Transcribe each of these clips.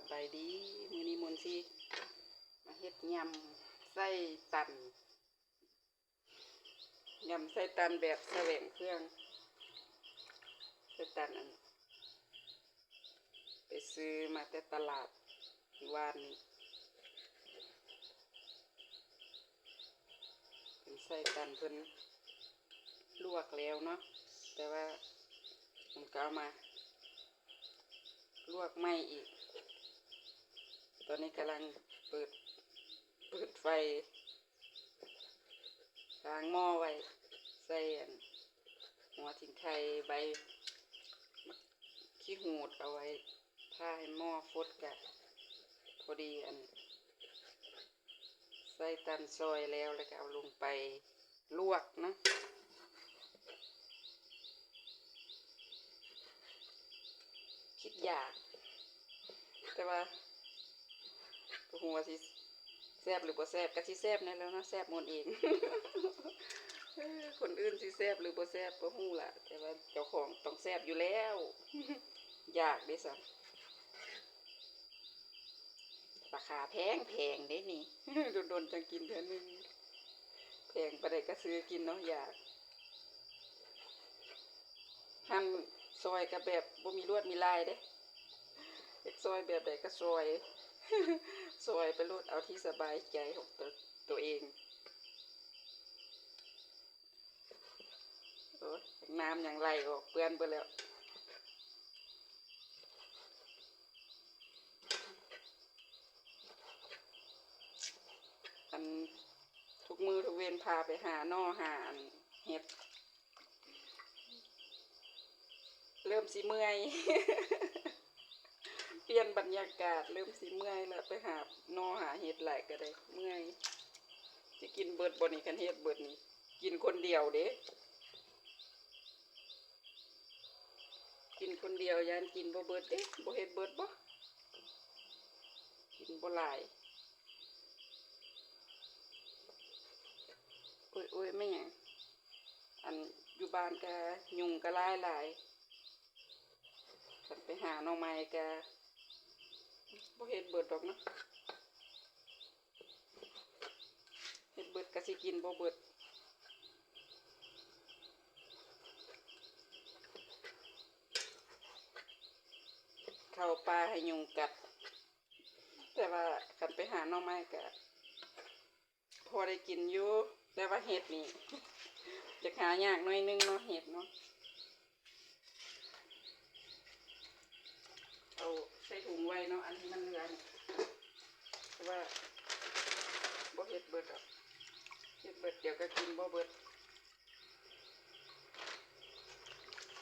ສະບາຍດີ ມື້ນີ້ມົນຊິມາເຮັດຫຍ້ຳໄສ້ຕັນ ຫຍ້ຳໄສ້ຕັນແບບສະແຫວງເຄື່ອງ ໄສ້ຕັນອັນ ໄປຊື້ມາແຕ່ຕະຫຼາດມື້ວານນີ້ ເປັນໄສ້ຕັນເພິ່ນລວກແລ້ວເນາະ ແຕ່ວ່າມັນກໍເອົາມາລວກໃໝ່ອີກ ຕອນນີ້ກຳລັງເປີດ ເປີດໄຟ ລ້າງໝໍ້ໄວ້ ໃສ່ອັນ ຫົວຂິງໄຄ ໃບໝາກຂີ້ຫູດ ເອົາໄວ້ຖ້າໃຫ້ໝໍ້ຟົດ ກະພໍດີອັນ ໃສ່ຕັນຊອຍແລ້ວ ແລ້ວກະເອົາລົງໄປລວກນະ. ຄິດຢາກ ແຕ່ວ່າບໍ່ຮູ້ວ່າຊິແຊບຫຼືບໍ່ແຊບ ກະຊິແຊບແນ່ແລ້ວເນາະ ແຊບໝົນເອງ ຄົນອື່ນຊິແຊບຫຼືບໍ່ແຊບບໍ່ຮູ້ລະ ແຕ່ວ່າເຈົ້າຂອງຕ້ອງແຊບຢູ່ແລ້ວ ຢາກເດ້ຊັ້ນ. ລາຄາແພງໆເດ້ນີ້ ດົນໆຈັ່ງກິນເທື່ອໜຶ່ງ ແພງປານໃດກະຊື້ກິນເນາະ ຢາກ. ຫັ້ນຊອຍກະແບບບໍ່ມີລວດມີລາຍເດ້ ຢາກຊອຍແບບໃດກະຊອຍ ຊອຍໄປໂລດ ເອົາທີ່ສະບາຍໃຈຂອງໂຕ ໂຕເອງ. ໂອ້ຍ ນ້ຳຍັງໄຫຼອອກເປື້ອນເບິດແລ້ວ ອັນ ທຸກມື້ທຸກເວັນພາໄປຫາໜໍ່ຫາອັນເຫັດ ເລີ່ມຊິເມື່ອຍ ປ່ຽນບັນຍາກາດ ເລີ່ມຊິເມື່ອຍລະ ໄປຫາໜໍ່ຫາເຫັດຫຼາຍກະໄດ້ເມື່ອຍ. ຊິກິນເບິດບໍ່ນີ້ ຄັນເຮັດເບິດນີ້ ກິນຄົນດຽວເດ້ ກິນຄົນດຽວ ຢ້ານກິນບໍ່ເບິດເດ້ ບໍ່ເຮັດເບິດບໍ່ ກິນບໍ່ຫຼາຍ. ໂອ້ຍໆ ແມ່ນຫຍັງ ອັນ ຢູ່ບ້ານກະຍຸງກະຫຼາຍໆ ຄັນໄປຫາໜໍ່ໄມ້ກະບໍ່ເຮັດເບິດດອກເນາະ ເຮັດເບິດກະຊິກິນບໍ່ເບິດ ເຂົ້າປ່າໃຫ້ຍຸງກັດ ແຕ່ວ່າຄັນໄປຫາໜໍ່ໄມ້ກະ ພໍໄດ້ກິນຢູ່ ແຕ່ວ່າເຫັດນີ້ ຢາກຫາຍາກໜ້ອຍໜຶ່ງເນາະ ເຫັດເນາະ ເອົາໃສ່ຖົງໄວ້ເນາະ ອັນທີ່ມັນເຫຼືອນີ້ ເພາະວ່າບໍ່ເຮັດເບິດດອກ ເຮັດເບິດດຽວກະກິນບໍ່ເບິດ.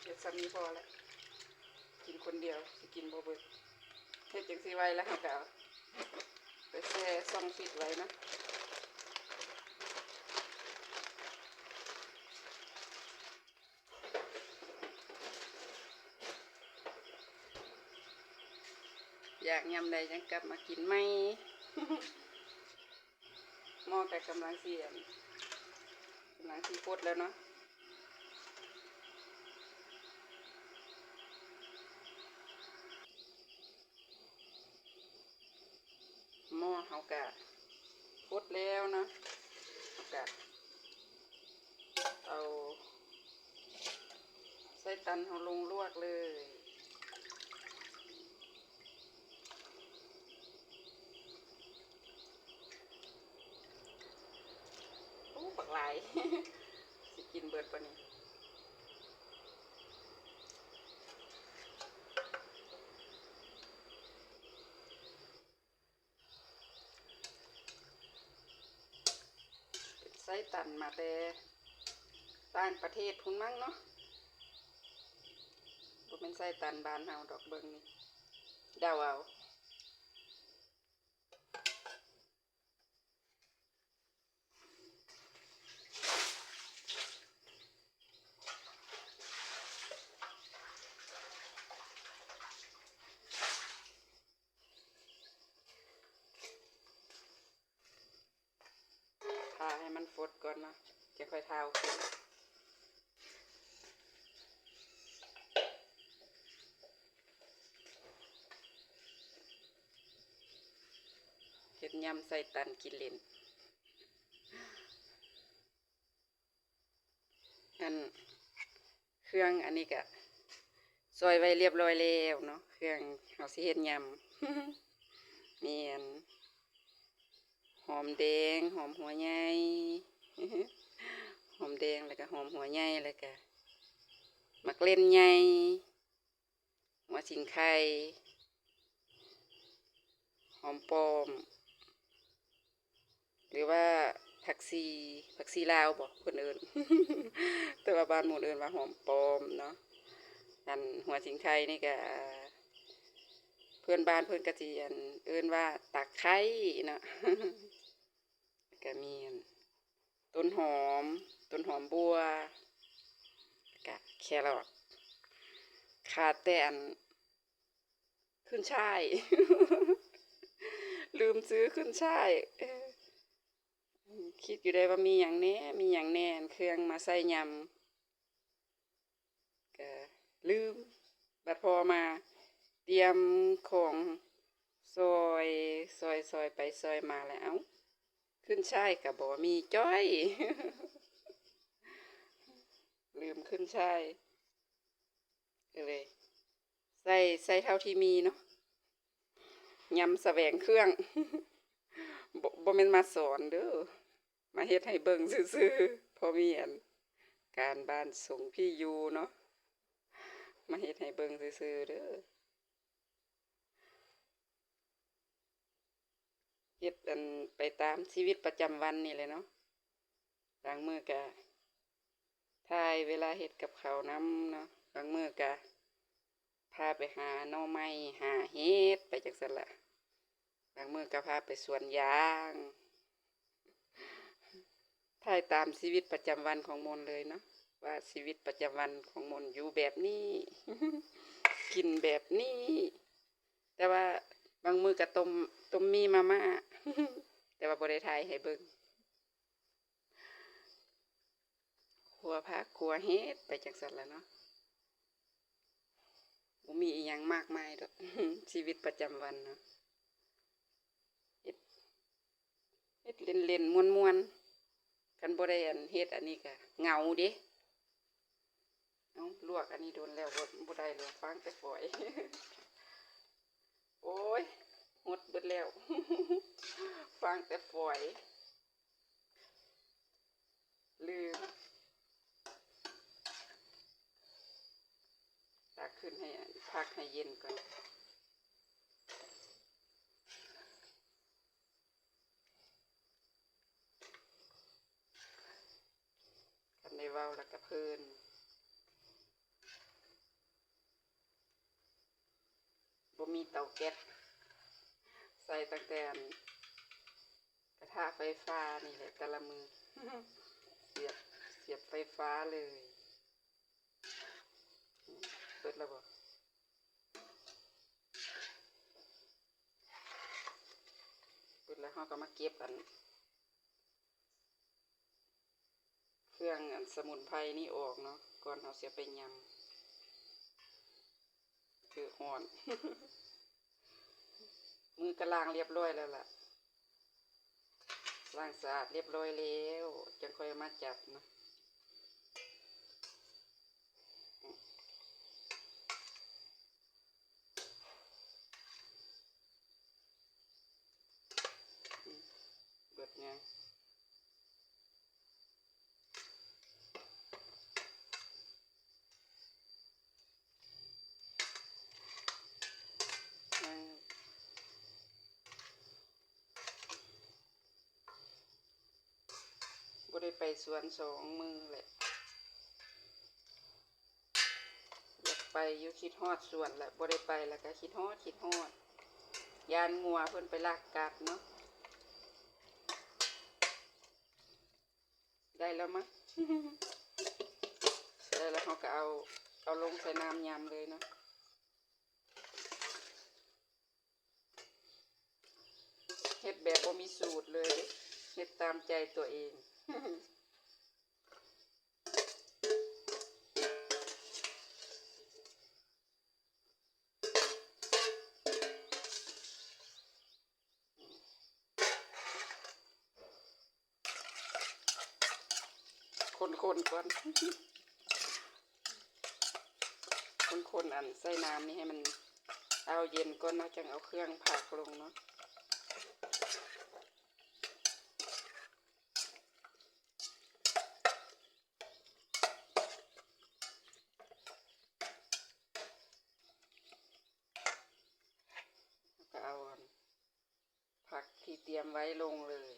ເຮັດຊ່ຳນີ້ພໍລະ ກິນຄົນດຽວຊິກິນບໍ່ເບິດ ເຮັດຈັ່ງຊີ້ໄວ້ລະ ເຮົາກະເອົາໄປແຊ່ຊ່ອງຟິດໄວ້ນະ. ຢາກຍາມໃດຈັ່ງກັບມາກິນໃໝ່. ໝໍ້ກະກຳລັງຊິອັນ ກຳລັງຊິຟົດແລ້ວເນາະ ໝໍ້ເຮົາກະຟົດແລ້ວເນາະ ເຮົາກະເອົາ ໃສ່ຕັນເຮົາລົງລວກເລີຍ. ໂອ້ ບັກຫຼາຍ ຊິກິນເບິດບໍ່ນີ້. ເປັນໄສ້ຕັນມາແຕ່ຕ່າງປະເທດພຸ້ນມັ້ງເນາະ ບໍ່ແມ່ນໄສ້ຕັນບ້ານເຮົາດອກ ເບິ່ງນີ້ ເດົາເອົາ. ຖ້າໃຫ້ມັນຟົດກ່ອນເນາະ ຈັ່ງຄ່ອຍທາເອົາຂຶ້ນ. ຍຳໃສ່ຕັນກິນເຫຼັ້ນ. ອັນ ເຄື່ອງອັນນີ້ກະຊອຍໄວ້ລຽບຮ້ອຍແລ້ວເນາະ ເຄື່ອງເຮົາຊິເຮັດຍຳ ແມ່ນ ຫອມແດງ ຫອມຫົວໃຫຍ່ ຫອມແດງ ແລ້ວກະຫອມຫົວໃຫຍ່ ແລ້ວກະໝາກເລັ່ນໃຫຍ່ ຫົວສີໄຄ ຫອມປ້ອມ ຫຼືວ່າຜັກຊີ ຜັກຊີລາວບໍເພິ່ນເອີ້ນ ແຕ່ວ່າບ້ານໝູ່ເອີ້ນວ່າຫອມປ້ອມເນາະ. ອັນຫົວສີໄຄນີ້ກະ ເພື່ອນບ້ານເພິ່ນກະຊິ ອັນ ເອີ້ນວ່າຕາໄຄເນາະ ກະມີ ອັນ ຕົ້ນຫອມ ຕົ້ນຫອມບົ່ວ ກະແຄຣອດ ຂາດແຕ່ອັນ ຂຶ້ນຊ່າຍ ລືມຊື້ຂຶ້ນຊ່າຍ ເອີ ຄິດຢູ່ໄດ໋ວ່າມີຫຍັງແດ່ ມີຫຍັງແດ່ ອັນເຄື່ອງມາໃສ່ຍຳ ກະລືມ ບັດພໍມາຕຽມຂອງ ຊອຍ ຊອຍ ຊອຍໄປຊອຍມາແລ້ວ ເອົ້າ ຂຶ້ນຊ່າຍກະບໍ່ມີ ຈ້ອຍ ລືມຂຶ້ນຊ່າຍ ກະເລີຍໃສ່ ໃສ່ເທົ່າທີ່ມີເນາະ ຍຳສະແຫວງເຄື່ອງ ບໍ່ ບໍ່ແມ່ນມາສອນເດີ້ ມາເຮັດໃຫ້ເບິ່ງຊື່ໆ ພໍມີອັນການບ້ານສົ່ງທີ່ຢູ່ເນາະ ມາເຮັດໃຫ້ເບິ່ງຊື່ໆເດີ້ ເຮັດອັນໄປຕາມຊີວິດປະຈຳວັນນີ້ແຫຼະເນາະ ບາງມື້ກະຖ່າຍເວລາເຮັດກັບເຂົ້ານຳເນາະ ບາງມື້ກະ ພາໄປຫາໜໍ່ໄມ້ ຫາເຫັດ ໄປຈັ່ງຊັ້ນລະ ບາງມື້ກະພາໄປສວນຢາງ ຖ່າຍຕາມຊີວິດປະຈຳວັນຂອງມົນເລີຍເນາະ ວ່າຊີວິດປະຈຳວັນຂອງມົນຢູ່ແບບນີ້ ກິນແບບນີ້ ແຕ່ວ່າບາງມື້ກະຕົ້ມ ຕົ້ມໝີ່ມາມ່າ ແຕ່ວ່າບໍ່ໄດ້ຖ່າຍໃຫ້ເບິ່ງ. ຄົວຜັກຄົວເຫັດໄປຈັ່ງຊັ້ນລະເນາະ ບໍ່ມີອີ່ຫຍັງມາກມາຍດອກ ຊີວິດປະຈຳວັນເນາະ ເຮັດ ເຮັດຫຼິ້ນໆ ມ່ວນໆ ຄັນບໍ່ໄດ້ອັນເຮັດອັນນີ້ກະເຫງົາເດ້. ເອົ້າ ລວກອັນນີ້ດົນແລ້ວ ບໍ່ ບໍ່ໄດ້ເລີຍ ຟາງແຕ່ຝອຍ ໂອ້ຍ ຫົດເບິດແລ້ວ ຟາງແຕ່ຝອຍ. ລືມ ຕັກຂຶ້ນໃຫ້ ພັກໃຫ້ເຢັນກ່ອນ ຄັນໄດ້ເວົ້າແລ້ວກະເພີນ. ບໍ່ມີເຕົາແກັສ ໃຊ້ຕັ້ງແຕ່ອັນກະທະໄຟຟ້ານີ້ແຫຼະ ແຕ່ລະມື້ ສຽບ ສຽບໄຟຟ້າເລີຍ. ເບິດແລ້ວບໍ? ເບິດແລ້ວເຮົາກະມາເກັບອັນ ເຄື່ອງອັນສະໝຸນໄພນີ້ອອກເນາະ ກ່ອນເຮົາຊິເອົາໄປຍຳ ຄືຮ້ອນ ມືກະລ້າງລຽບຮ້ອຍແລ້ວລະ ລ້າງສະອາດລຽບຮ້ອຍແລ້ວ ຈັ່ງຄ່ອຍເອົາມາຈັບເນາະ. ເບິດຍັງ ຍັງ ບໍ່ໄດ້ໄປສວນສອງມື້ແຫຼະ ຢາກໄປຢູ່ ຄິດຮອດສວນແຫຼະ ບໍ່ໄດ້ໄປແລ້ວກະຄິດຮອດ ຄິດຮອດ ຢ້ານງົວເພິ່ນໄປລັກກັດເນາະ. ໄດ້ແລ້ວມະ ໄດ້ແລ້ວເຮົາກະເອົາ ເອົາລົງໃສ່ນ້ຳຍຳເລີຍເນາະ. ເຮັດແບບບໍ່ມີສູດເລີຍເດ້ ເຮັດຕາມໃຈຕົວເອງ. ອືມ ຄົນໆກ່ອນ ຄົນໆ ອັນ ໃສ່ນ້ຳນີ້ໃຫ້ມັນເອົາເຢັນກ່ອນເນາະ ຈັ່ງເອົາເຄື່ອງຜັກລົງເນາະ. ແລ້ວກໍເອົາອັນຜັກທີ່ຕຽມໄວ້ລົງເລີຍ.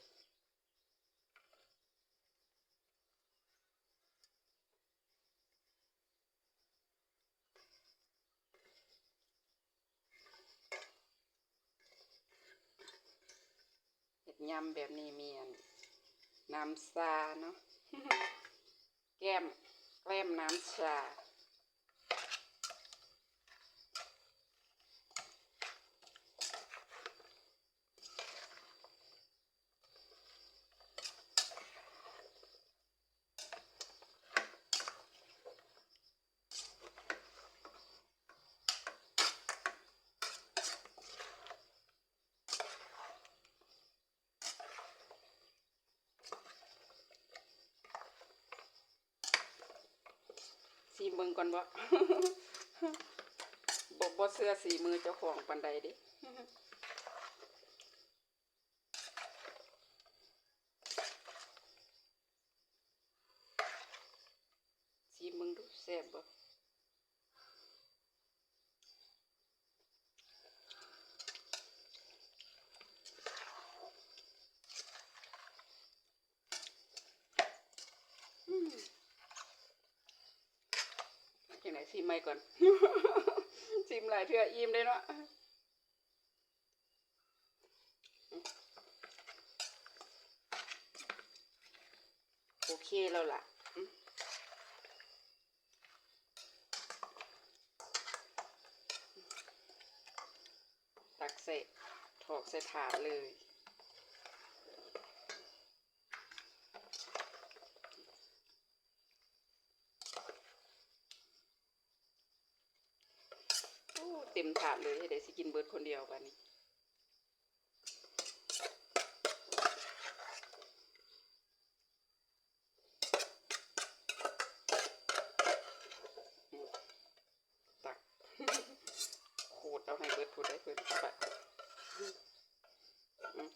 ເຮັດຍຳແບບນີ້ມີອັນ ນ້ຳຊາເນາະ ແກ້ມ ແກ້ມນ້ຳຊາ. ຊີມເບິ່ງກ່ອນເບາະ ບໍ່ ບໍ່ເຊື່ອສີມືເຈົ້າຂອງປານໃດເດ້. ຊີມເບິ່ງດູ ແຊບບໍ່? ອືມ ຈັ່ງໃດ ຊີມໃໝ່ກ່ອນ ຊີມຫຼາຍເທື່ອອີ່ມເດ້ເນາະ. ໂອເຄແລ້ວລະ ຕັກໃສ່ ຖອກໃສ່ຖາດເລີຍ. ໂອ້ ເຕັມຖາດເລີຍ ເຮັດໃດຊິກິນເບິດຄົນດຽວບາດນີ້. ຕັກ ຂູດເອົາໃຫ້ເບິດພຸ້ນໄດ໋ເພິ່ນ ໄປ ອືມ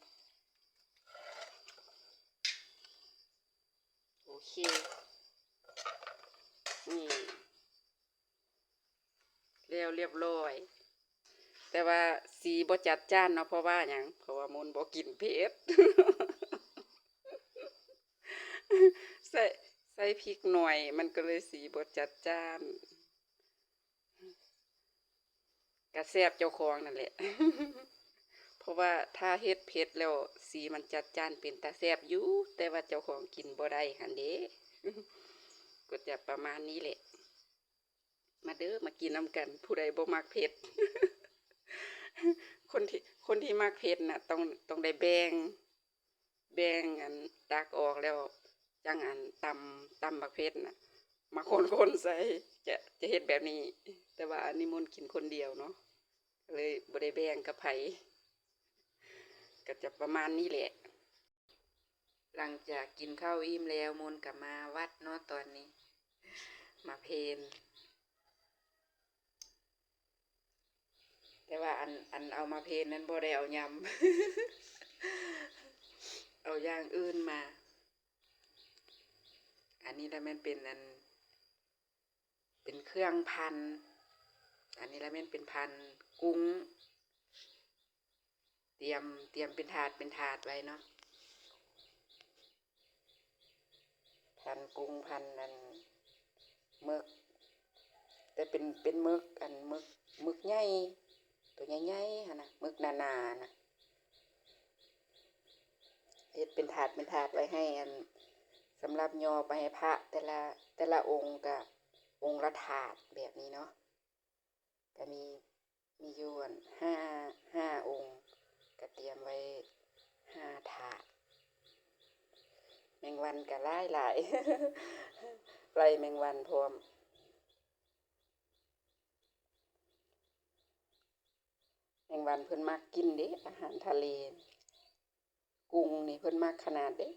ໂອເຄ ນີ້ ແລ້ວລຽບລ້ອຍ ແຕ່ວ່າສີບໍ່ຈັດຈ້ານເນາະ ເພາະວ່າຫຍັງ? ເພາະວ່າມົນບໍ່ກິນເຜັດ ໃສ່ ໃສ່ພິກໜ້ອຍ ມັນກໍເລີຍສີບໍ່ຈັດຈ້ານ. ກະແຊບເຈົ້າຂອງນັ້ນແຫຼະ ເພາະວ່າຖ້າເຮັດເຜັດແລ້ວສີມັນຈັດຈ້ານເປັນຕາແຊບຢູ່ ແຕ່ວ່າເຈົ້າຂອງກິນບໍ່ໄດ້ຫັ້ນເດ້ ກໍຈະປະມານນີ້ແຫຼະ. ມາເດີ ມາກິນນຳກັນ ຜູ້ໃດບໍ່ມັກເຜັດ ຄົນທີ່ ຄົນທີ່ມັກເຜັດນະ ຕ້ອງ ຕ້ອງໄດ້ແບ່ງ ແບ່ງອັນ ຕັກອອກແລ້ວຈັ່ງອັນ ຕຳ ຕຳບັກເຜັດນະ ມາຄົນໆໃສ່ ຈະ ຈະເຮັດແບບນີ້ ແຕ່ວ່າອັນນີ້ມົນກິນຄົນດຽວເນາະ ກໍເລີຍບໍ່ໄດ້ແບ່ງກັບໃຜ ກໍຈະປະມານນີ້ແຫຼະ. ຫຼັງຈາກກິນເຂົ້າອີ່ມແລ້ວ ມົນກໍມາວັດເນາະ ຕອນນີ້ ມາເພນ ແຕ່ວ່າອັນ ອັນເອົາມາເພນນັ້ນບໍ່ໄດ້ເອົາຍຳ ເອົາຢ່າງອື່ນມາ. ອັນນີ້ລະແມ່ນເປັນອັນ ເປັນເຄື່ອງພັນ ອັນນີ້ລະແມ່ນເປັນພັນກຸ້ງ ຕຽມ ຕຽມເປັນຖາດເປັນຖາດໄວ້ເນາະ ພັນກຸ້ງ ພັນອັນ ໝຶກ ແຕ່ເປັນ ເປັນໝຶກ ອັນ ໝຶກ ໝຶກໃຫຍ່ ໂຕໃຫຍ່ໆຫັ້ນນະ ໝຶກໜາໆນະ ເຮັດເປັນຖາດເປັນຖາດໄວ້ໃຫ້ອັນ ສຳລັບຍໍໄປໃຫ້ພະແຕ່ລະ ແຕ່ລະອົງ ກະອົງລະຖາດແບບນີ້ເນາະ ກະມີ ມີຢູ່ອັນ ຫ້າ ຫ້າອົງ ກະຕຽມໄວ້ຫ້າຖາດ ແມງວັນກະຫຼາຍໆ ໄລ່ແມງວັນພ້ອມ. ແມງວັນເພິ່ນມັກກິນເດ້ ອາຫານທະເລ ກຸ້ງນີ້ເພິ່ນມັກຂະໜາດເດ້.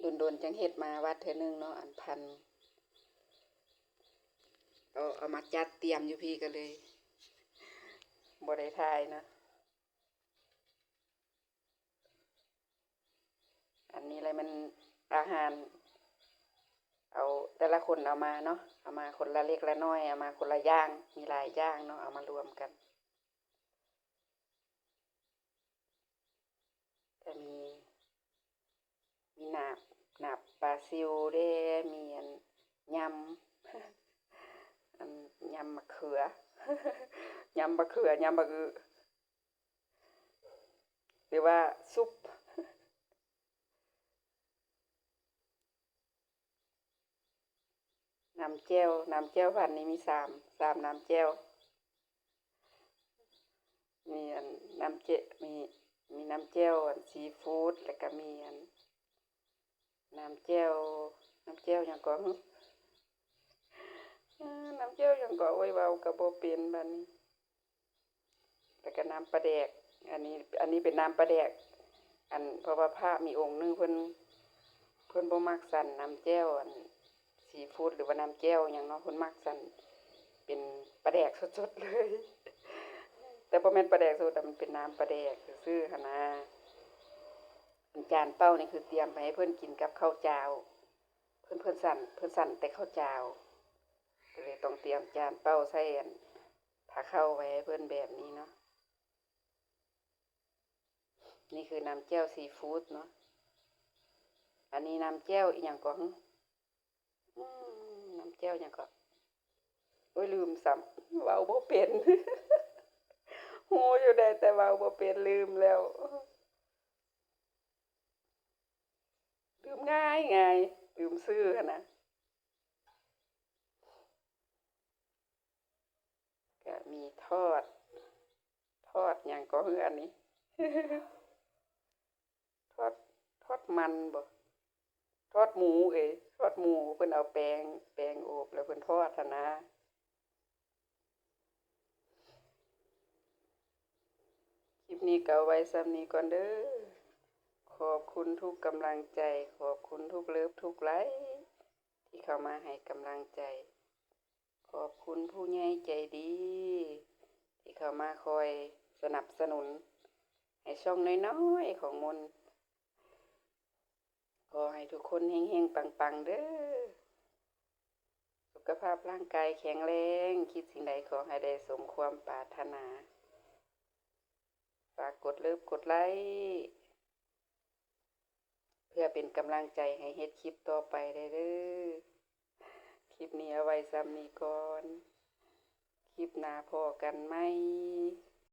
ດົນໆ ຈັ່ງເຮັດມາວັດເທື່ອໜຶ່ງເນາະ ອັນພັນ ເອົາ ເອົາມາຈັດຕຽມຢູ່ພີ້ ກໍເລີຍບໍ່ໄດ້ຖ່າຍເນາະ. ອັນນີ້ແຫຼະແມ່ນອາຫານ ເອົາ ແຕ່ລະຄົນເອົາມາເນາະ ເອົາມາຄົນລະເລັກລະນ້ອຍ ເອົາມາຄົນລະຢ່າງ ມີຫຼາຍຢ່າງເນາະ ເອົາມາລວມກັນ. ກະມີ ມີໜາບ ໜາບປາຊິວເດ້ ມີອັນ ຍຳ ອັນ ຍຳໝາກເຂືອ ຍຳບັກເຂືອ ຍຳບັກອຶ ຫຼືວ່າຊຸບ. ນ້ຳແຈ່ວ ນ້ຳແຈ່ວພັນນີ້ມີສາມ ສາມນ້ຳແຈ່ວ ມີອັນນ້ຳເຈ ມີ ມີນ້ຳແຈ່ວອັນຊີຟູດ ແລ້ວກະມີອັນນ້ຳແຈ່ວ ນ້ຳແຈ່ວຫຍັງເກາະ ເອີ ນ້ຳແຈ່ວຫຍັງເກາະ ໂອ້ຍ ເວົ້າກະບໍ່ເປັນບາດນີ້. ແລ້ວກະນ້ຳປາແດກ ອັນນີ້ ອັນນີ້ເປັນນ້ຳປາແດກ ອັນ ເພາະວ່າພະມີອົງໜຶ່ງເພິ່ນ ເພິ່ນບໍ່ມັກສັນນ້ຳແຈ່ວອັນຊີຟູດ ຫຼືວ່ານ້ຳແຈ່ວຫຍັງເນາະ ເພິ່ນມັກສັນເປັນປາແດກສົດໆເລີຍ ແຕ່ບໍ່ແມ່ນປາແດກສົດ ມັນເປັນນ້ຳປາແດກຊື່ໆຫັ້ນນາ. ອັນຈານເປົ້ານີ້ຄືຕຽມໄປໃຫ້ເພິ່ນກິນກັບເຂົ້າຈ້າວ ເພິ່ນ ເພິ່ນສັນ ເພິ່ນສັນແຕ່ເຂົ້າຈ້າວ ກໍເລີຍຕ້ອງຕຽມຈານເປົ້າໃສ່ອັນ ພາເຂົ້າໄວ້ໃຫ້ເພິ່ນແບບນີ້ເນາະ. ນີ້ຄືນ້ຳແຈ່ວຊີຟູດເນາະ. ອັນນີ້ນ້ຳແຈ່ວອີ່ຫຍັງເກາະ ອືມ ນ້ຳແຈ່ວຫຍັງເກາະ ໂອ້ຍ ລືມຊ້ຳ ເວົ້າບໍ່ເປັນ ຮູ້ຢູ່ໃດ ແຕ່ເວົ້າບໍ່ເປັນ ລືມແລ້ວ ລືມງ່າຍໆ ລືມຊື່ຫັ້ນນະ. ກະມີທອດ ທອດຫຍັງເກາະເຮືອນນີ້ ທອດ ທອດມັນບໍ ທອດໝູເອີຍ ທອດໝູ ເພິ່ນເອົາແປ້ງ ແປ້ງໂອບແລ້ວເພິ່ນທອດຫັ້ນນາ. ຄລິບນີ້ກໍເອົາໄວ້ສ່ຳນີ້ກ່ອນເດີ. ຂອບຄຸນທຸກກຳລັງໃຈ, ຂອບຄຸນທຸກເລີບທຸກໄລ້ທີ່ເຂົ້າມາໃຫ້ກຳລັງໃຈ. ຂອບຄຸນຜູ້ໃຫຍ່ໃຈດີທີ່ເຂົ້າມາຄອຍສະໜັບສະໜູນໃຫ້ຊ່ອງນ້ອຍໆຂອງມົນ. ຂໍໃຫ້ທຸກຄົນເຮັງໆປັງໆເດີ. ສຸຂະພາບຮ່າງກາຍແຂງແຮງ, ຄິດສິ່ງໃດຂໍໃຫ້ໄດ້ສົມຄວາມປາດຖະໜາ. ຝາກກົດເລີບກົດໄລ້ ເພື່ອເປັນກຳລັງໃຈໃຫ້ເຮັດຄລິບຕໍ່ໄປໄດ້ເດີ. ຄລິບນີ້ເອົາໄວ້ສ່ຳນີ້ກ່ອນ. ຄລິບໜ້າພໍ້ກັນໃໝ່.